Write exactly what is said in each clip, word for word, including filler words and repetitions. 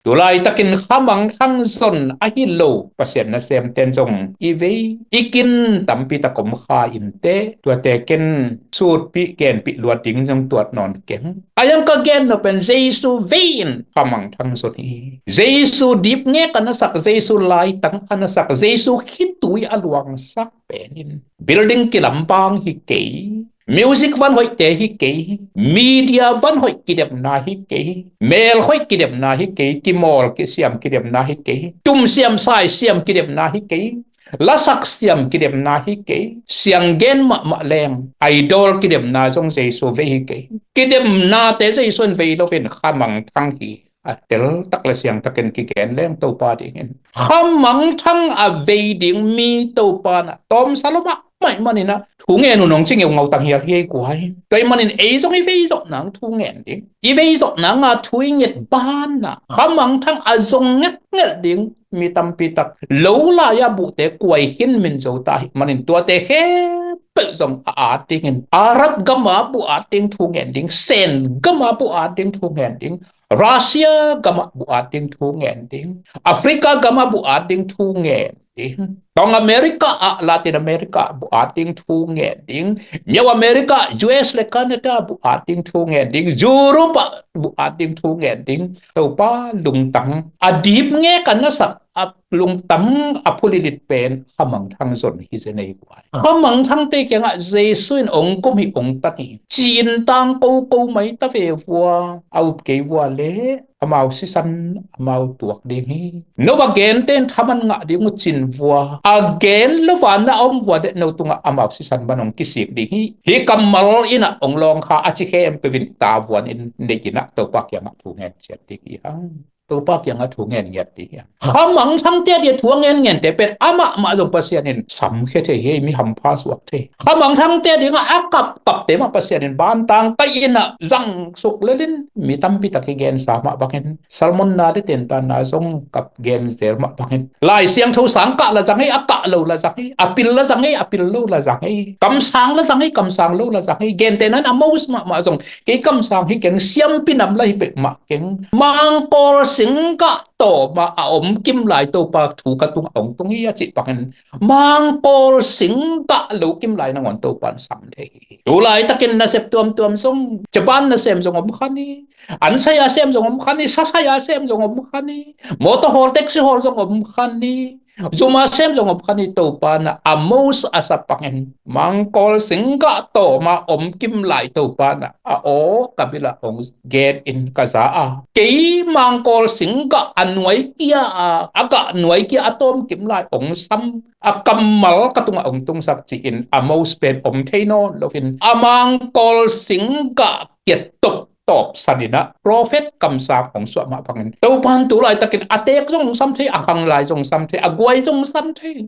Tulaitakin khamangthang zon ahi lo Pasian nasemten zong i vei i kin tampi tak om kha inteh, tuate ken sutpih genpih luat ding zong tuat nawn keng. A yang ka gen nop pen Jesu vei in khamangthang zon hi. Jesu dipngek a nasak, Jesu laitang a nasak, Jesu khitui a luangsak pen in building kilampang hi kei, music van hoihte hi kei, media van hoih kidemna hi kei, mel hoih kidemna hi kei, kimawl kisiam kidemna hi kei, tumsiam saisiam kidemna hi kei, lasak siam kidemna hi kei, sianggen mahmah leng idol kidemna zong Jesu vei hi kei. Kidemnate Jesu in vei loin khamangthang hi. A teltak le siangtakin kigen leng Topa dingin khamangthang a vei ding mi Topa na tawmsa lo mahmah ih manin ah thu ngen uh nong ci ngeungau tang hial hi ei kuai. Tua ih manin ei zong i vei zawh nang thu ngen ding, i vei zawh nanga thu i nget banah khamangthang a zong ngetnget ding mi tampi tak lo lai-a buhte kuai khin min zo ta hi manin tuate khempeuh zong a at dingin Arab gama buh at ding thu ngen ding, Sen gama buh at ding thu ngen ding, Russia gamah buh at ding thu ngen ding, Africa gamah buh at ding thu ngen ding, Tawng America ah Latin America buh at ding thu ngen ding, Miau America, U S le Canada buh at ding thu ngen ding, Europe ah buh at ding thu ngen ding. Topa lungtang a dipngek a nasak a lungtang a phulilit pen khamangthang zon hi zen ei kuai. Khamangthangte kiangah Jesu in ong gum hi ong tang hi. Ci-in tang koko mai ta ve vua, a up kei vua le amau sisan amau tuak ding hi. No va genten thaman ngah ding uh cin vua, a gen lo va na om vua le no tungah amau sisan man ong kisik ding hi. Hih kammal in ah ong lawng kha a ci khempeuh in tavuan in nei in ah Topa kiangah thu ngen ciat ding hi hang. Topa kiangah thu ngen ngiat ding hi hang. Khamangthangte a dia thu a ngen ngente pen amah mah zong Pasian in samkhia thei hi, mi hampha suak thei. Khamangthangte a dingah a kapkapte mah Pasian in bantang kai in ah zangsuk lelin mi tampi tak hi gensa mah bangin, sermon na le tentanna zong kap gen zel mah bangin, Lai Siangtho sang kah la zang hi, a kah lo la zang hi, a pil la zang hi, a pil lo la zang hi, kamsang la zang hi, kamsang lo la zang hi, gentehna in Amos mahmah zong kei kamsang hi keng, siampi nam la hi peuhmah keng, mangkawl singgah tawma a om kim lai Topa thu ka tungah ong tung hi a cih bangin, mangkawl singgah lo kim lai nangawn Topa in sam thei hi. Tulaitakin nasep tuamtuam zong, Japan nasem zong om khan hi, an sai-a sem zong om khan hi, sa sai-a sem zong om khan hi, motor hawl, taxi hawl zong om khan hi, zuma sem zong om khan hi. Topa na Amos a sa bangin mangkawl singgah tawma om kim lai Topa na a aw ka bilah ong gen in ka za a, kei mangkawl singgah a nuai kia a, a gah nuai kia a tawm kim lai ong sam a kammal ka tungah ong tungsak ci-in Amos pen om thei nawn loin a mangkawl singgah kiat tok tawp sanin ah prophet kamsang ong suah mah bangin Topa in tulaitakin a teek zong sam thei, a khang lai zong sam thei, a guai zong sam thei.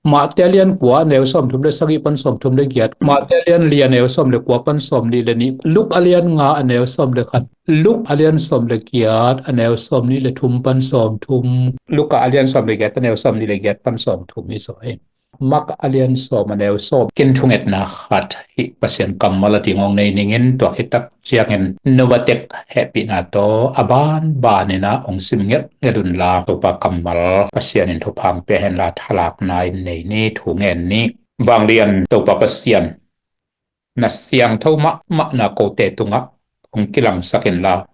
Mate a lian kua a neu sawmthum le sagih pan sawmthum le giat. Mate a lian li a neu sawm le kua pan sawmnih le nih. Luka a lian nga a neu sawm le khat. Luka a lian sawm le giat a neu sawmnih le thum pan sawmthum. Luka a lian sawm le giat a neu sawmnih le giat pan sawmthum hi zaw hi. Mark a lian sawm a neu sawm. Kin thungetna khat hih Pasian kammal a ding ong nei ningin, tua khit tak ciangin no va tek hehpihna tawh a banban in ah ong sim ngelh ngelh unla, Topa kammal Pasian in thupha ong pia henla, thalakna in nei ni, thu ngen ni. Vanglian Topa Pasian, na siangtho mahmahna kote tungah ong kilangsak inla,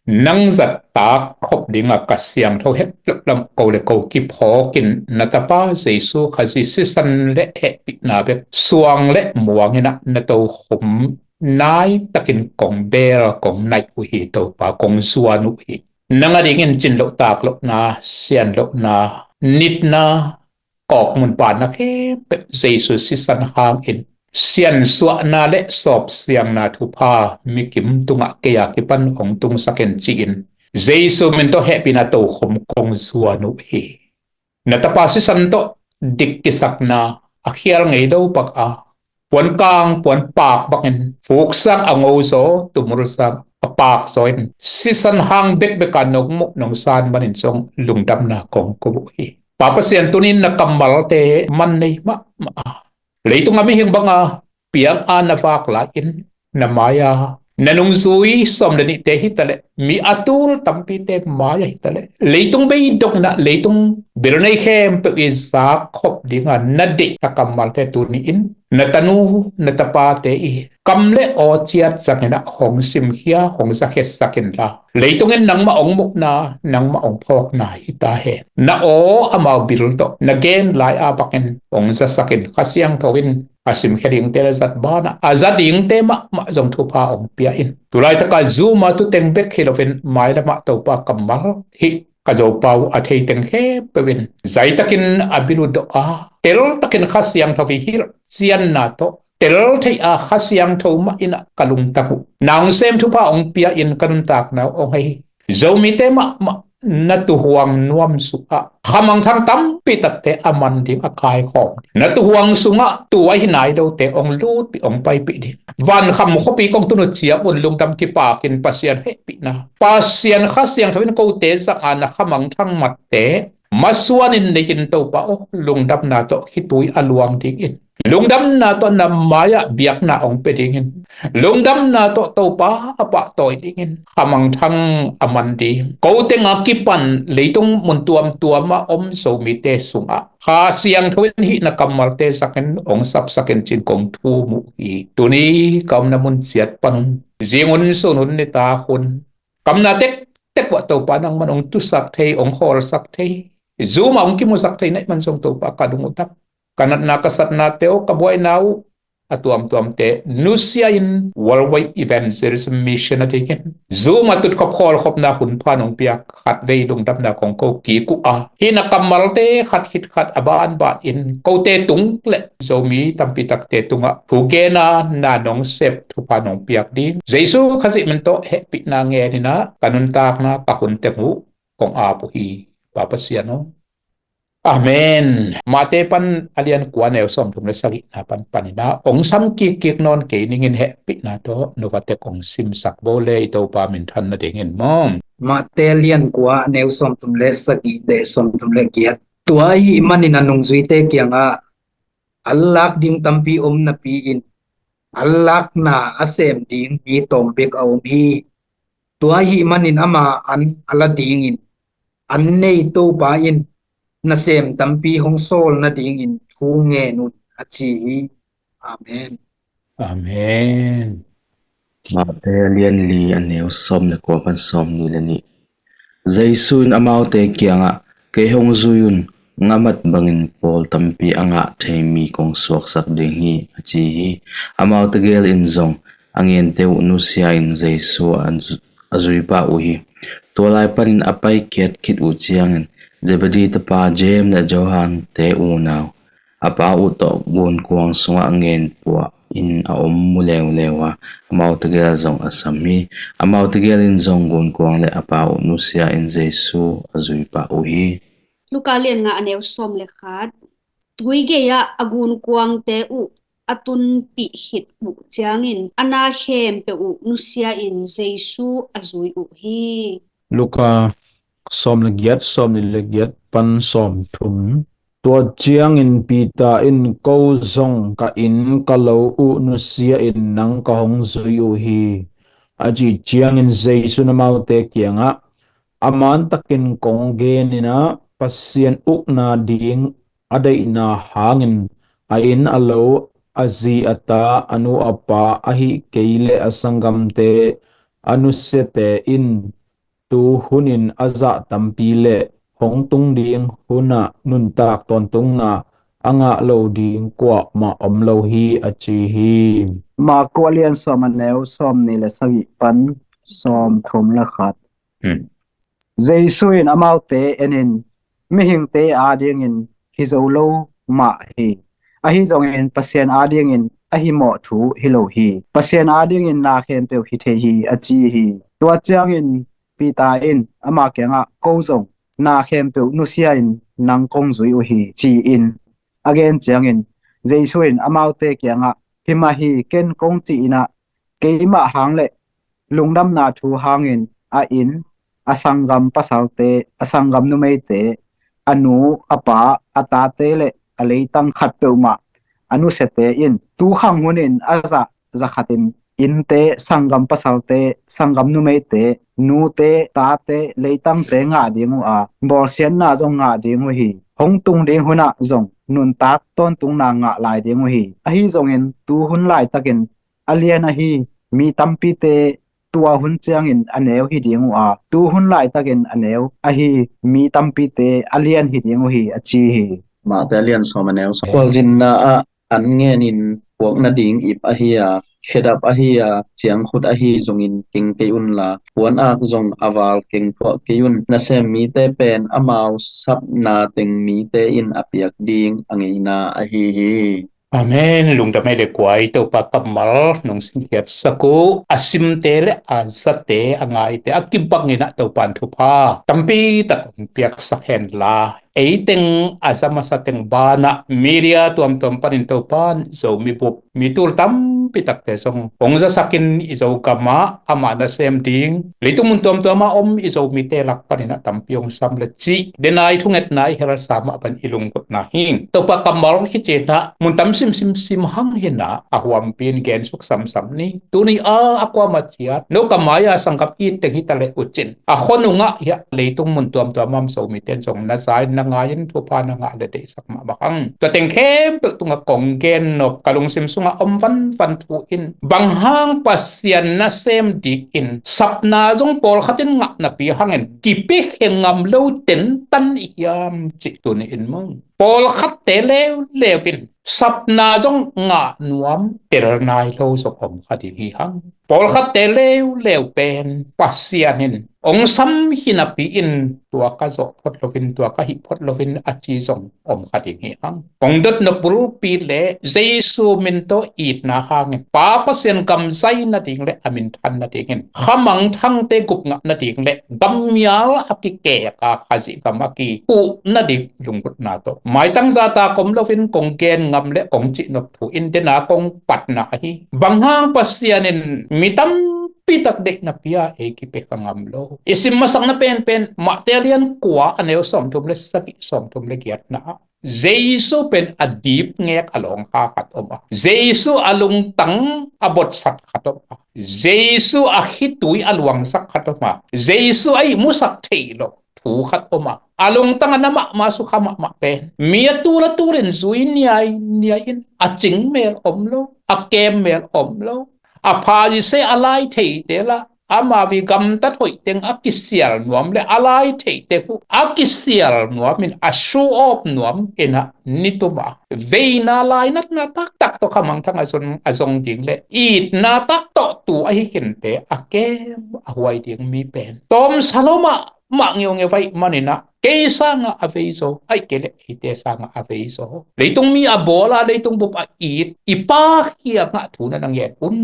nang zahtak khop dingah ka siangtho het lamlam ko le ko kiphawkin na tapa Jesu Khazih sisan le hehpihna bek suang le muang in ah na tokhom nai takin kong bel kong naih uh hi Topa, kong zuan uh hi. Nang a dingin cin lohtak lohna, sian lohna, nitna, kawkmun panna khempeuh Jesu sisan hangin siansuahna le sawpsiangna thupha mikim tungah kei a kipan hong tungsak in ci-in Jesu min tawh hehpihna tokhom kong zuan uh hi. Na tapa sisan tawh dik kisakna a khial ngei do pak a, puan kang puan pak bangin fuksang a ngo zaw, tumul sang a pakzaw in sisan hang bekbek a nong muh nong san manin zong lungdamna kong ko uh hi. Pa Pasian, tuni-in na kammalte man nei mahmah a, leitung a mihing banga piang a na vak lai-in na mai-a na nungzui sawm le nihte hi taleh, mi a tul tampite mai-ah hi taleh, leitung beidong in ah leitung bil nei khempeuh i zak khop dinga na deih a kammalte tuni-in na tanu na tapate i kam le aw ciat zangin ah hong simkhia, hong zakhiatsak inla, leitung in nangmah hong muhna, nangmah hong phawkna hi ta hen. Na aw amau bil tawh na gen lai-a bangin hong zasak in, Kha Siangtho in a simkhia dingte na zat banah a za dingte mahmah zong thupha hong pia in. Tulaitaka Zoom a thuteng bek hi loin mailamah Topa kammal hih ka Zopa uh a theiteng khempeuh in zaitakin a bil uh dawh a, teltakin Kha Siangtho i hilhcianna tawh tel thei a, Kha Siangtho mah in ah ka lungtang uh na hong sem thupha hong pia in ka nuntakna uh hong hei hi. Zomite mahmah na tuhuang nuam sungah khamangthang tampi takte a man ding a kaikhawm, na tuhuang sungah tu ahi nai lote hong lutpih hong paipih ding, vankham khuapi kong tun uh ciang un lungdam kipakin Pasian hehpihna, Pasian Kha Siangtho in kote zanga na khamangthang matte masuanin nei in Topa aw, lungdamna tawh khitui a luang dingin, lungdamna tawh na mai-ah biakna hong pia dingin, lungdamna tawh Topa a pahtawi dingin khamangthang a man ding, ko tenga kipan leitung mun tuamtuama om Zomite sungah Kha Siangtho in hih na kammalte zakin hong sapsakin cin kong thum uh hi. Tuni ka omna mun ciat panun, zingun sunun nitak hun, kamna tektek uah Topa nangman hong tusak thei, hong khawlsak thei, Zoom a hong kimusak thei na hih man zong Topa ka lung uh tam. Ka natna ka satnate uh, ka buaina uh a tuamtuamte nusia in Worldwide Evangelism Mission a dingin Zoom a tutkhop khawlkhopna hun phan hong piak khatvei lungdamna kong ko kik uh a, hih na kammalte khat khit khat a banban in kote tung le Zomi tampi takte tungah thugena na nong sep thupha nong piak ding Jesu Khazih min tawh hehpihna ngen in ah ka nuntakna ka hun teng uh kong ap uh hi, Pa Pasian aw. Amen. Mate pan a lian kua neu sawmthum le sagihna pan panin ah hong sam kikkik nawn kei ningin hehpihna tawh no va tek hong simsak bo le i Topa minthan nadingin maw. Mate lian kua neu sawmthum le sagih le sawmthum le giat. Tua ahih manin a nungzuite kiangah an lak ding tampi om napi-in an lakna a sem ding mi tawm bek a om hi. Tua ahih manin ama an a la dingin an nei Topa in nasem tampi hong sawl nadingin thu ngen un, a ci hi. Amen. Amen. Mate a lian li a neu sawm le kua pan sawm nih le nih. Jesu in amaute kiangah, kei hong zui un, ngamat bangin pawl tampi a ngah thei mi kong suaksak ding hi, a ci hi. Amau tegel in zong a ngente uh nusia in Jesu a zu-, a zui pah uh hi. Tua lai panin a paikhiat khit uh ciangin Zebedi tapa James le Johan te unau a pa uh tawh gunkuang sungah ngen puah in a om mu leuleu a, amau tegel zong a sam hi. Amau tegel in zong gunkuang le a pa uh nusia in Jesu a zui pah uh hi. Luka lian nga a neu sawm le khat. Tui gei-ah a gunkuangte uh a tunpih khit uh ciangin a na khempeuh uh nusia in Jesu a zui uh hi. Luka sawm le giat, sawm nih le giat pan sawm thum. Tua ciangin Peter in, ko zong ka inn ka lo uh nusia in nang ka hong zui uh hi, a cih ciangin Jesu in amaute kiangah, a mantakin kong gen in ah, Pasian ukna ding a deihna hangin a inn a lo, a zi a ta, a nu a pa, ahih kei leh a sanggamte, a nusiate in tu hunin a zah tampi le hong tung ding hunah nuntak tawntungna a ngah lo ding kuamah om lo hi, a ci hi. Marku a lian sawm a neu sawm nih le sagih pan sawm thum le khat. Hmm. Jesu in amaute enin, mihingte adingin hi zo lo mah hi. Ahi zongin Pasian adingin a himawh thu hi lo hi. Pasian adingin na khempeuh hi thei hi, a ci hi. Tua ciangin Peter in ama kiangah, ko zong na khempeuh nusia in nang kong zui uh hi, ci-in a gen ciangin Jesu in amaute kiangah, hi mah hi, ken kong cih in ah, keimah hang le Lungdamna thu hangin a inn, a sanggam pasalte, a sanggam numeite, a nu, a pa, a tate le a leitang khat peuhmah a nusiate in tu khang hunin a zah zakhatin innte, sanggam pasalte, sanggam numeite, nute, tate, leitangte ngah ding uh a, bawlsiatna zong ngah ding uh hi. Hong tung ding hunah zong nuntak tawntungna ngah lai ding uh hi. Ahi zongin tu hun laitakin a lian ahi mi tampite tua hun ciangin a neu hi ding uh a, tu hun laitakin a neu ahi mi tampite a lian hi ding uh hi, a ci hi. Mate a lian sawm, a neu sawm. Khualzinna ah an ngenin puak nading ip ahi a, khedap ahi a, ciangkhut ahi zongin keng kei unla, puan ak zong a val keng thuah kei un. Nasem mite pen amau sapna teng mite in a piak ding a ngeina ahi hi. Amen. Lungdam ei le kuai, Topa kammal nong singkhiatsak uh. A simte le a zate, a ngaite a kibangin ah Topa in thupha tampi tak hong piaksak henla, eiteng a za masa teng banah media tuamtuam panin Topa in Zomi bup mi tul tampi takte zong hong zasakin i Zogamah amah nasem ding, leitung mun tuamtuamah om i Zomite lak panin ah tampi hong sam le cih, denai thungetna i helsa mah pan i lunggulhna hi. Topa kammal hi cinah mun tam simsim sim hang hinah a huampi in gensuk samsam ni. Tuni a a kuamah ciat no ka mai-a sanggam it teng hi ta leh uh cin, a khonungah hiah leitung mun tuamtuamah om Zomite in zong na za-in na ngai-in thupha na ngah le deihsak mahmah hang. Tua teng khempeuh tungah kong gen nop, ka lungsim sungah om vanvan thu in, bang hang Pasian nasem dikin sapna zong pawlkhat in ngah napi hangin kipiakhia ngam lo tentan i hiam cih tuni in maw, pawlkhatte leuleu in sapna zong ngah nuam tel nai lo zong om kha ding hi hang. Pawlkhatte leuleu pen Pasian in hong sam hi napi-in tua ka zawh phot loin, tua ka hih phot loin a ci zong om kha ding hi hang. Kong dotnop bulpi le Jesu min tawh itna hangin Pa Pasian gam zai nading le a minthan nadingin, khamangthangte gupngah nading le gammial a kikek a, Khazih gam a kikuh nading lunggulhna tawh maitang zahtak om loin kong gen ngam le kong cihnop thu in dena kong patna ahi. Bang hang Pasian in mi tampi tak deihna pia ei kipiakhia ngam lo. I sim masakna penpen Mate a lian kua, a neu sawmthum le sagih, sawmthum le giatna ah Jesu pen a dipngek a lawngkha khat om a, Jesu a lungtang a botsat khat om a, Jesu a khitui a luangsak khat om a, Jesu a ihmusak theih loh thu khat om a, a lungtang a na mahmah, sukha mahmah pen mi a tul a tulin zui niainiai in a cingmel om lo, a kemmel om lo. A Pharisee a lai theite lah ama vi gamtat hoih teng a kisial nuam le a lai theite uh a kisial nuamin a show off nuam inah nitum a veina lainatna taktak tawh khamangthang a zong, a zong ding le itna tak tawh tu ahi khinte a kem a huai ding mi pen tawmsa lo mahmah ngeungeu ahih maninah kei sangah a veizaw, ahih kei leh eite sangah a veizaw, leitung mi a bawl a, leitung bup a it i Pa kiangah thu na na ngen un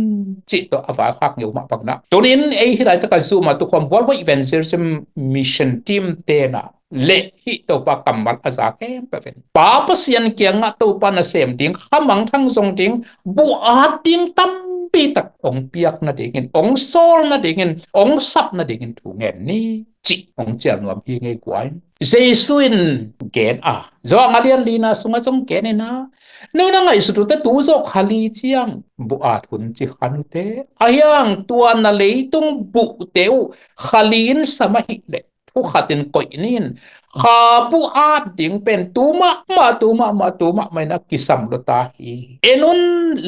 cih tawh a vaikhak ngeu mah bang nah. Tunin ei hih laitak a Zoom a tukhawm Worldwide Evangelism Mission Team tenah le hih Topa kammal a za khempeuh in Pa Pasian kiangah Topa nasem ding khamangthang zong ding buh at ding tampi tak hong piak nadingin, hong sawl nadingin, hong sap nadingin thu ngen ni cih hong cial nuam hi ngei guai. Jesu in gen a, Johan a lian lina sungah zong gen inah, no na ngaihsut uh teh tu zawh kha li ciang buh at hun ci kha uh teh, ahi hang tua na leitung buhte uh kha li in sam ahih leh thu khatin koih ni in, kha buh at ding pen tu mahmah, tu mahmah, tu mahmah in a kisam lo ta hi. En un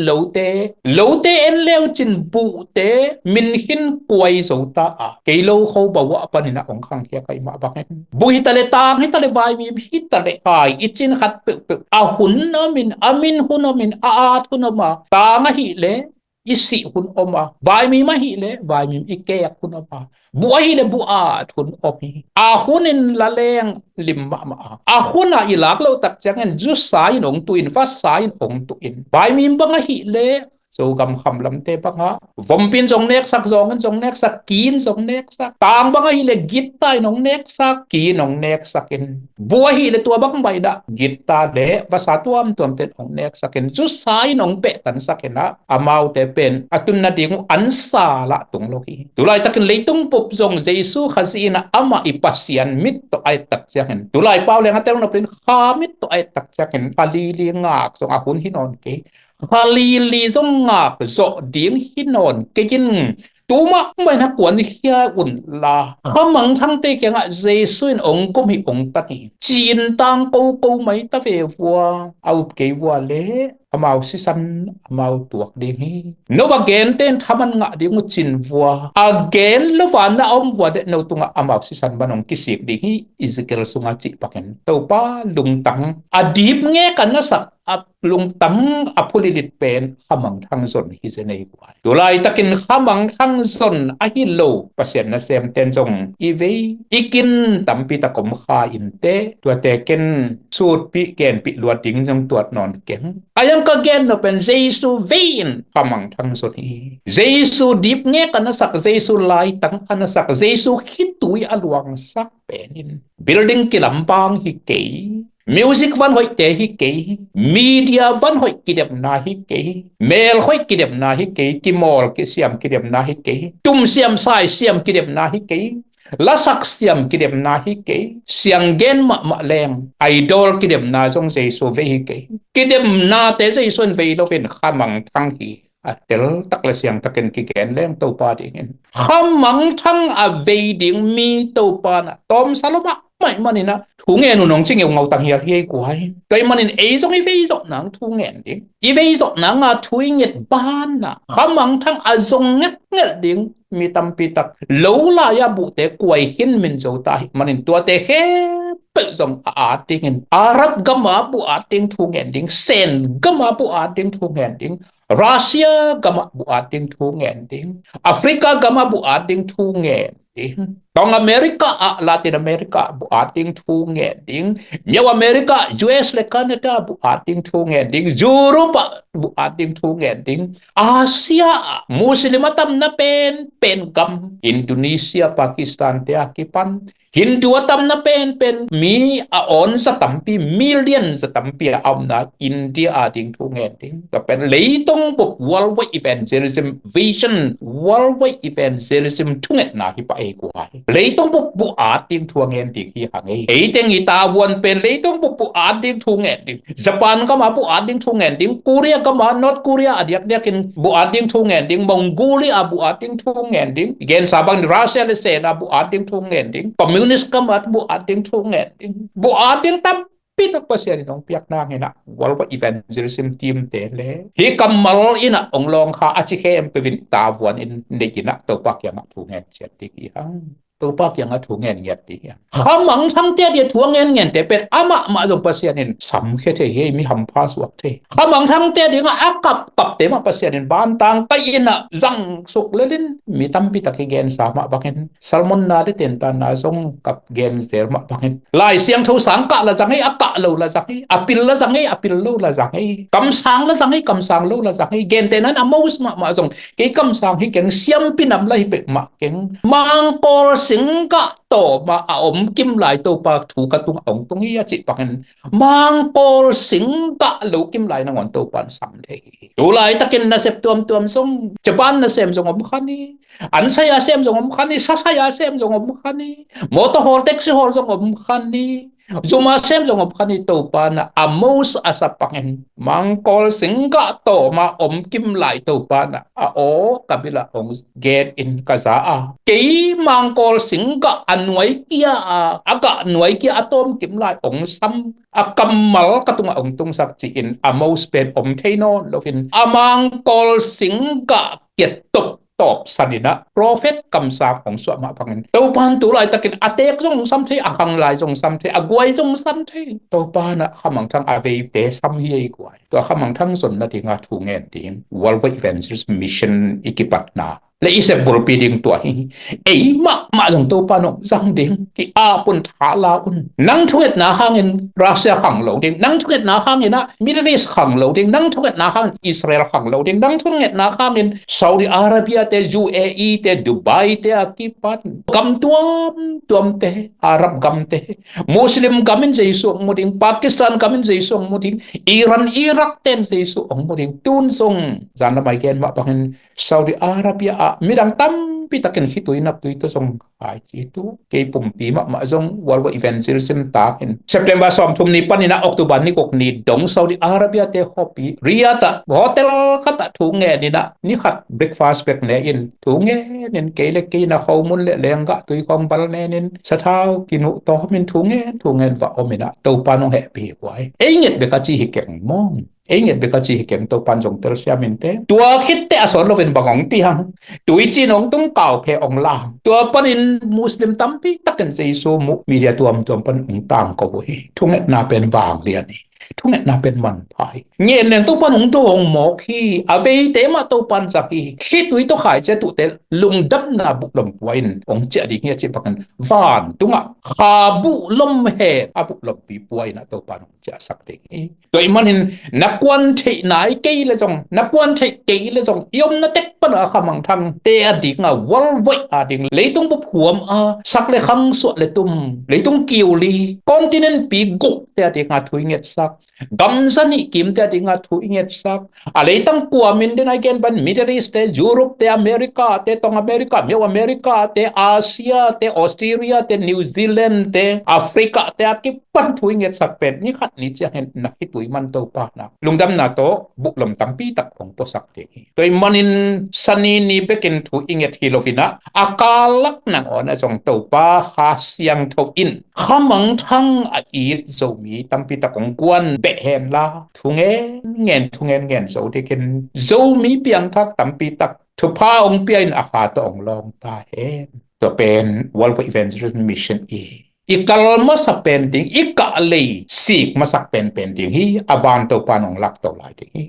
lote, lote en leucin buhte min khin kuai zo ta a, kei lo kho bawah panin a hong khangkhia ka hih mah bangin buh hi ta le, tang hi ta le, vaimim hi ta le, hai i cin khat peuhpeuh a hun omin, a min hun omin, a at hun om a, tang ahih le i sih hun om a, vaimim ahih le vaimim i kek hun om a, buh ahih le buh at hun om hi. A hun in la leng lim mahmah a, a hun a i lak loh tak ciangin zusa in hong tuh in, vasa in hong tuh in, vaimim bang ahih le Zogam kham lamte bangah vompi in zong neksak, zawng in zong neksak, ki in zong neksak. Tang bang ahih leh gitta in hong neksak, ki in hong neksak in. Bu ahih leh tua bang bang in ah gitta leh vasa tuamtuamte in hong neksak in, zusa in hong pehtansak in ah, amaute pen a tun nading uh ansa lah tung lo hi. Tulaitakin leitung bup zong Jesu Khazih in ah amah i Pasian mit tawh a et tak ciangin, tulai pau leng a tel nop in kha mit tawh a et tak ciangin, Kha lili ngak zong a hun hi nawn kei. Kha lili zong ngak zawh ding hi nawn kei in, tu mahmah in a kuankhia un la, kha mangthangte kiangah Jesu in hong gum hi, hong tan hi. Ci-in tang koko mai ta ve vua, a up kei vua leh amau sisan amau tuak ding hi. No va gente in thaman ngah ding uh cin vua, a gen lo va na om vua deh, no tungah amau sisan ban hong kisik ding hi, Ezekiel sungah cih pakin. Topa lungtang a dip ngek a nasak, a lungtang a phulilit pen kha mangthang zon hi zen ei guai. Tulaitakin kha mangthang zon ahi lo Pasian nasemten zong i vei i kin tampi tak om kha inteh, tuate ken sutpih genpih luat ding zong tuat nawn keng. A yang ka gen nop pen Jesu vei in kha mangthang zon hi. Jesu dip ngek a nasak, Jesu laitang a nasak, Jesu khitui a luangsak pen in building kilam bang hi kei, music van hoihte hi kei, media van hoih kidemna hi kei, mel hoih kidemna hi kei, kimawl kisiam kidemna hi kei, tum siam sai siam kidemna hi kei, lasak siam kidemna hi kei, sianggen mahmah leng idol kidemna zong Jesu vei hi kei. Kidemnate Jesu in vei lo in kha mangthang hi. A tel tak le siang takin kigen leng Topa dingin kha mangthang a vei ding mi Topa na tawmsa lo mahmah manin ah thu ngen uh nong ci ngeu ngautang hial hi ei guai. Tua ahih manin ei zong i vei zawh nang thu ngen ding, i vei zawh nang a thu i nget banah kha mangthang a zong ngetnget ding mi tampi tak lo lai-a buhte kuai khin min zo ta ahih manin tuate khempeuh zong a at dingin, Arab gama buh at ding thu ngen ding, Sen gama buh at ding thu ngen ding, Russia gamah buh at ding thu ngen ding, Africa gamah buh at ding thu ngen ding, Tawng America ah, Latin America buh at ding thu ngen ding, Miau America, U S le Canada buh at ding thu ngen ding, Europe ah buh at ding thu ngen ding, Asia ah Muslim a tamna pen pen gam, Indonesia, Pakistan te a kipan Hindu a tamna pen pen mi a awn za tampi, million za tampi a omna India a ding thu ngen ding. Tua pen leitung bup worldwide evangelism vision, worldwide evangelism thungetna hi pah ei guai. Leitung bup buh at ding thu a ngen ding hi hang ei. Ei teng i tavuan pen leitung bup buh at ding thu ngen ding. Japan gama buh at ding thu ngen ding, Korea gama, North Korea a diakdiakin buh at ding thu ngen ding, Mongolia buh at ding thu ngen ding, i gensa bangin Russia le Sen a buh at ding thu ngen ding, Communist gama buh at ding thu ngen ding, buh at ding tampi tak Pasian in hong piak nang in ah, worldwide evangelism team te le hih kammal in ah hong lawng kha a ci khempeuh in tavuan in nei in ah Topa kiangah thu ngen ciat ding hi hang. Topa kiangah thu ngen ngiat ding hi hang. Kha mangthangte a dia thu a ngen ngente pen amah mah zong Pasian in samkhia thei hi, mi hampha suak thei. Kha mangthangte a dingah a kapkapte mah Pasian in bantang kai in ah zang suk lel in, mi tampi tak i gensa mah bangin, sermon na le tentanna zong kap gen zel mah bangin, Lai Siangtho sang kah la zang hi, a kah lo la zang hi, a pil la zang hi, a pil lo la zang hi, kamsang la zang hi, kamsang lo la zang hi, gentehna in Amos mahmah zong kei kamsang hi keng, siampi nam la hi peuhmah keng, mangkawl singgah tawm a om kim lai Topa thu ka tungah hong tung hi a cih bangin, mangkawl singgah lo kim lai nangawn Topa in sam thei hi. Tu laitakin nasep tuamtuam zong, Japan nasem zong om khan hi, an sai a sem zong om khan hi, sa sai a sem zong om khan hi, motor hawl, taxi hawl zong om khan hi, zum a sem zong om khan hi. Topa in ah Amos a sa bangin, mangkawl singgah tawm a om kim lai Topa in ah a aw ka bil ah hong gen in ka za a, kei mangkawl singgah a nuai kia a, a gah nuai kia a tawm kim lai hong sam, a kammal ka tungah hong tungsak ci-in Amos pen om thei nawn lo in, a mangkawl singgah kia tawp tawp san in ah prophet kamsang hong suah mah bangin, Topa in tu laitakin a teek zong sam thei, a khang lai zong sam thei, a guai zong sam thei. Topa in ah kha mangthang a veite sam hi ei guai. Tua kha mangthang zon nadinga thu ngen ding, worldwide evangelism mission i kipatna le i sep bulpi ding tua hi. Ei mahmah zong Topa nong zang ding, ki-ap un, tha la un. Nang thungetna hangin Russia khang lo ding, nang thungetna hangin ah Middle East khang lo ding, nang thungetna hangin Israel khang lo ding, nang thungetna hangin Saudi Arabia te, U A E te, Dubai te a kipan gam tuamtuam te, Arab gam te, Muslim gam in Jesu ong mu ding, Pakistan gam in Jesu ong mu ding, Iran, Iraq ten Jesu ong mu ding. Tun zong zan lamai gen mah bangin Saudi Arabia ah midang tampi takin khitui naptui tawh zong hai ci tu. Kei pumpi mahmah zong World Evangelism tangin September sawmthum ni panin ah October ni guk ni dong Saudi Arabia te khuapi Riyadh ah hotel khat ah thu ngenin ah ni khat breakfast bek ne in thu ngenin kei le kei na khomun le lenggah tui khawng bal nenin sathau kinuh tawmin thu ngen thu ngen va omin ah Topa nong hehpih hi guai. Ei nget bek a ci hi keng mong. Ei nget bek a ci hi keng, Topan zong telsiam in te. Tua khit teh a sawn loin bang ong piang. Tuicin ong tung, kauphe ong lam. Tua panin Muslim tampi takin Jesu mu, media tuamtuam pan ong tangko uh hi. Thungetna pen vanglian hi. Thungetna pen manpha hi. Ngen leng Topan ong dawng mawk hi. A veite mah Topan zak hi. Khitui tawh khaici a tuh teh lungdamna buhlom pua in ong ciah ding hi a cih bangin vantungah kha buhlom hen a buhlompi pua in ah Topan ong ciahsak ding hi. Tua ahih manin na kuan theih nai kei le zong, na kuan theih kei le zong, i omna tek pan a kha mangthang te a ding a, worldwide a ding, leitung bup huam a sak le khang, suah le tum, leitung kiuli, continent pi guk te a ding a thu i ngetsak, gam za nih kim te a ding a thu i ngetsak, a leitang kua min den a i gen ban, Middle East te, Europe te, America te, Tong America, Myo America te, Asia te, Australia te, New Zealand te, Africa te a kipan thu i ngetsak pen ni khat ni ciangin na khitui man Topa na lungdamna tawh buhlom tampi tak ong puasak ding hi. Tua ahih manin Sani ni bekin thu i nget hi loin ah, a kal lak nangawn ah zong Topa Kha Siangtho in kha mangthang a it Zomi tampi tak ong guan beh hen la, thu ngen ngen, thu ngen ngen zo dikin Zomi piangthak tampi tak thupha ong pia in a kha tawh ong lawng ta hen. Tua pen World Evangelism Mission i i kal masa pen ding, i kah lei sik masak penpen ding hi. A ban Topa nong lak to lai ding hi.